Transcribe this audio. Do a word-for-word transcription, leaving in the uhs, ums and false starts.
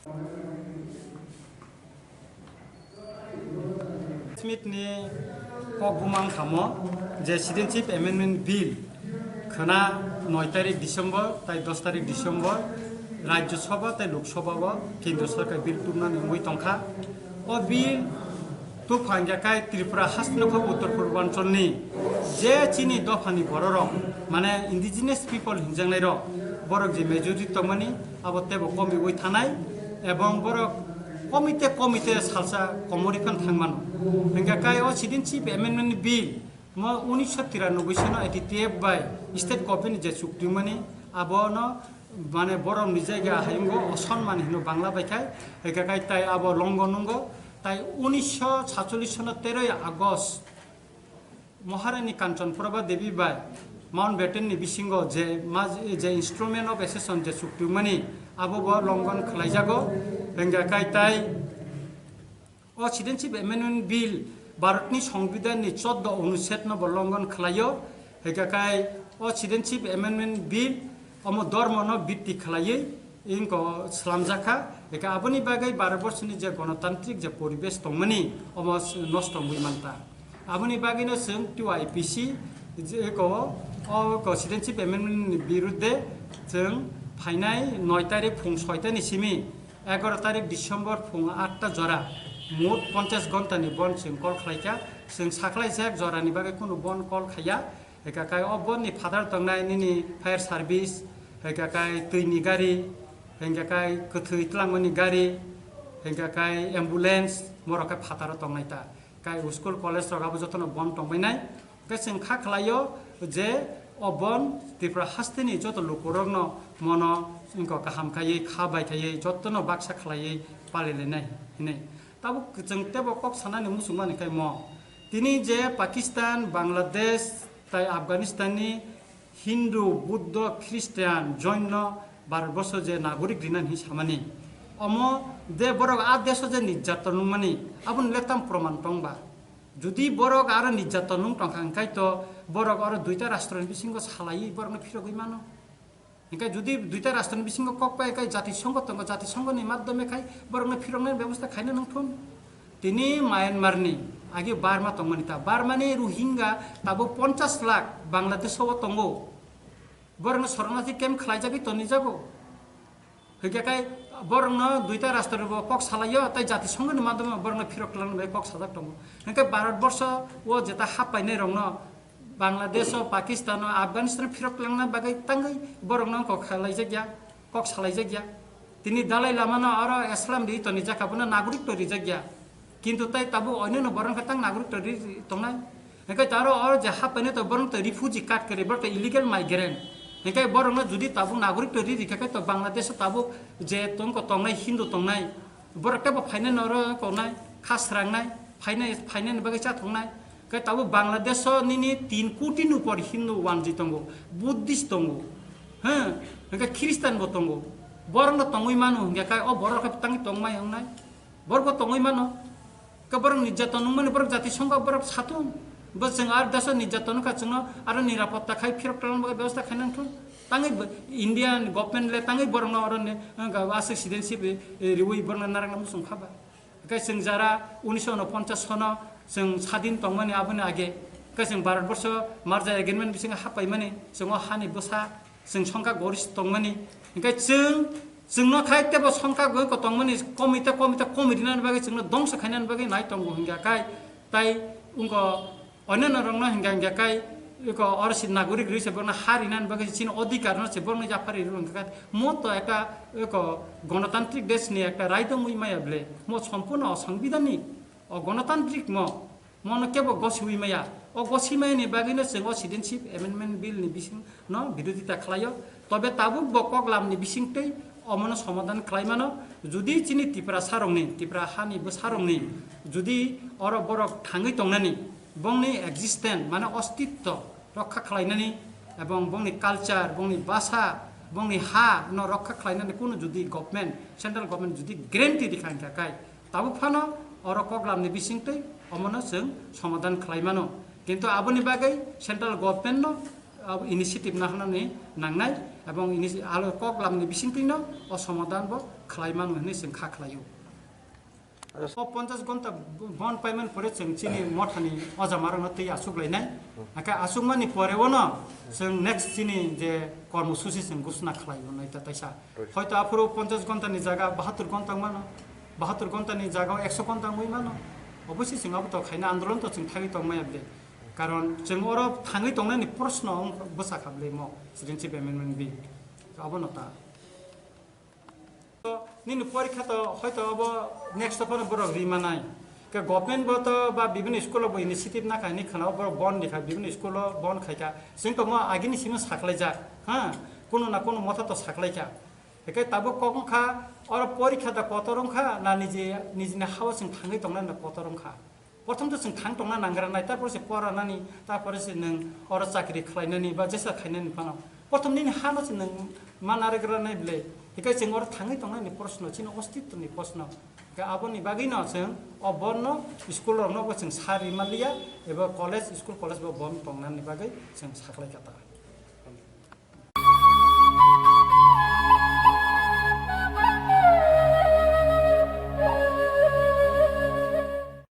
Smith ni kok bumang thamo je Citizenship Amendment Bill khwna noi tarik December tai dos tarik December Rajya Sabha tai Lok Sabha o Kendra Sarkar bill tubnani wngwi tongkha. O bill tubphang ya kai Tripura hasteni kok Uttor Purbanchal ni je chini dopha ni borok rok, mane indigenous people hinjaknai rok, borok je majority tongmani abo tebo komiwi thanai, ebong borok komite komite salsa komori phan thangmano. Hingke kai o Citizenship Amendment Bill mo unisho tiranoboi sono eighty-twelve bai state government ni je chukti mani abono mane borok ni jaga hayungo osonman hino Bangla bai khai, hingke kai tai abo longo nungo tai unisho satchollish sono teroi August Maharani Kanchan Prabha Devi bai Mountbatten ni bisingo je ma-, je Instrument of Accession je chukti mani abo bo longon khlaijago. Hingke kai tai o Citizenship Amendment Bill Bharat ni Songbidan ni choddo onuched no bo longon khlaio. Hingke kai o Citizenship Amendment Bill omo dormo no bitti khlaiwi Inko slamjakha, eka aboni bagwi Bharatborsoni je gonotantrik je poribesh tongmani, omo s-, nosto wngwi manta. Aboni bagwino chwng T Y P C je eko, o eko Citizenship Amendment ni birudde chwng phainai noi tarik phung soi ta ni simi egaroh tarik December phung aat ta jora mot ponchash ghonta ni bon chwng call khlaikha. Chwng sakhlaijak jorani bagwi kunu bon call khaiya. Eka kai o bon ni phatar tongnai nini fire service, eka kai twi ni gari, hingka kai kwthwi twlangmani gari, hingka kai ambulance, morok khe phataro tongnai ta. Kai school college rok abo jotono bon tongbainai. Hingke chwng kha khlaio je o bon Tripura hasteni joto lukurokno mono wngkha kaham khaiwi, kha bai khaiwi jotono baksa khlaiwi palilainai hinwi. Tabuk chwng tebo kok sanani muchungmani khe mo. Tini je Pakistan, Bangladesh, tai Afghanistan ni Hindu, Buddha, Christian, Jain no Bharatborsho je nagorik rinani hinwi samani. Omo de borok a desho je nirjatton wngmani, aboni le tam proman tong ba? Jodi borok aro nirjatton wng tongkha, hingkhai to borok aro duita rashtroni bisingo salaiwi borokno phirogwi mano. Hingkhai jodi duita rashtroni bisingo kok pai, hingkhai Jatisongho tongo, Jatisongho ni madhyome khai borokno phiroknani bebosta khaina nangthun. Tini Myanmar ni, agi Burma tongmani ta, Burma ni Rohingya tabuk ponchash lakh Bangladesh o tongo. Borokno sorongnati camp khlaijagwi tonijago. Hingke kai borokno duita rashtra bo kok salaio, tai Jatisongho ni madhyome borokno phirok twlangna bai kok sajak tongo. Hingke Bharatborsho o jeta happainai rokno Bangladesh o, Pakistan o, Afghanistan o phirok twlangna bagwi tangwi borokno kok khlaijakya, kok salaijakya. Tini Dalai Lama no aro asylum ri tonijak abono nagorik to rijakya. Kintu tai tabuk oineno borok khe tang nagorik to ri tongnai. Hingke taro oro je happainai to borok to refugee card khe ri, borok to illegal migrant. Hingke borokno jodi tabuk nagorik to ri rikha khe to Bangladesh o tabuk je tongko tongnai Hindu tongnai. Borok tebo phainai noro tongnai, kha srangnai, phainai, phainani bagwi cha tongnai. Khe tabuk Bangladesh o nini tin koti ni upor Hindu wanjwi tongo, Buddhist tongo, he, hingke Christian bo tongo. Borok no tongwi mano hingke kai o borok khe tangwi tongmai wngnai. Borok bo tongwi mano. Khe borok nirjatton wngmani borok Jatisongho borok satung. Bo chwng ar desh o nirjatton wngkha chwngno aro nirapotta khai phirok twlangna bagwi bebosta khaina nangthun. Tangwi bo Indian government le tangwi borokno oro ni, eh, aswk citizenship, eh, riwi borokno narwkna muchung kha ba. Hingke chwng jara unisho unoponchash sono chwng sadin tongmani aboni age, hingke chwng Bharatborsho merger agreement bisingo happaimani, chwng o hani bwsa, chwng songkha goris tongmani, hingke chwng, chwngno khai tebo songkha goi ko tongmani, komite, komite, komi rinani bagwi chwngno dongso khainani bagwi nai tongo hingka khai, tai wngko Oneno rokno hingka hingka kai eko oro si nagorik rwi se borokno ha rinani bagwi chini odhikar no se borokno yaphar rwi rw hingka kha. Mo to ekta eko gonotantrik desh ni ekta raidong wi maya ble. Mo sompurno osangbidanik o gonotantrik mo, mono kebo gosi wi maya. O gosi maya ni bagwi no chwng o Citizenship Amendment Bill ni bising no birodita khlaio. Tobe tabuk bo koklam ni bisingtwi omono somadhan khlai mano. Judi chini Tiprasa rokni, Tipra hani bwsa rokni judi oro borok thangwi tongnani, bongni existence mane ostitto rokha khlainani ebong bongni culture, bongni basa, bongni ha no rokha khlainani kunu judi government, central government judi guarantee rikha hingkha kai, tabuk phano oro koklamni bisingtwi omono chwng somadhan khlai mano. Kintu aboni bagwi central government no abo initiative naharnani nangnai. Ebong ini alo kok lamni bisingtwino o somadhan bo khlai mano hinwi chwng kha khlaio. O ponchas gonta bon paimani pore chwng chini mothani ojamarokno twi achuk lainai. Hwnkhe achukmani pore ono chwng next chini je kormosuchi chwng gusna khlai hwnwi ta taisa. Hoito aphuru ponchas gonta ni jaga bahattur gonta wngmano, bahattur gonta ni jaga o ekso gonta wngwi mano. Obviously chwng abo to khaina andolon to chwng thagwi tongmaya bwle. Karon chwng oro thangwi tongnani proshno wng bwsa kha bwle mo, Sri Chief Amendment Bill. Abono ta. Nini porikha to hoito abo next to phano borok ri manai. Ke government bo to ba bibhinno school o bo initiative na kha hinwi khna borok bon di kha, bibhinno school o bon khai kha. Chwng to mo agini simi saklai jak, ha? Kuno na kuno motha to saklai kha. Hwnkhe tabuk kok wngkha, oro porikha da kotor wngkha, na niji, nijini hao chwng thangwi tongnani na kotor wngkha. Prothom to chwng thang tongna nangranai, tarpore se poranani, tarpore se nwng oro chakri khlainani ba jesa khainani phano. Prothom nini hano se nwng ma narwkranai bwle. Hwnkhe chwng oro thangwi tongnani proshno, chini ostitwni proshno. Hwnkhe aboni bagwino chwng o bonno school rokno bo chwng sari manliya, eba college, school college bo bon tongnani bagwi chwng saklai kha ta.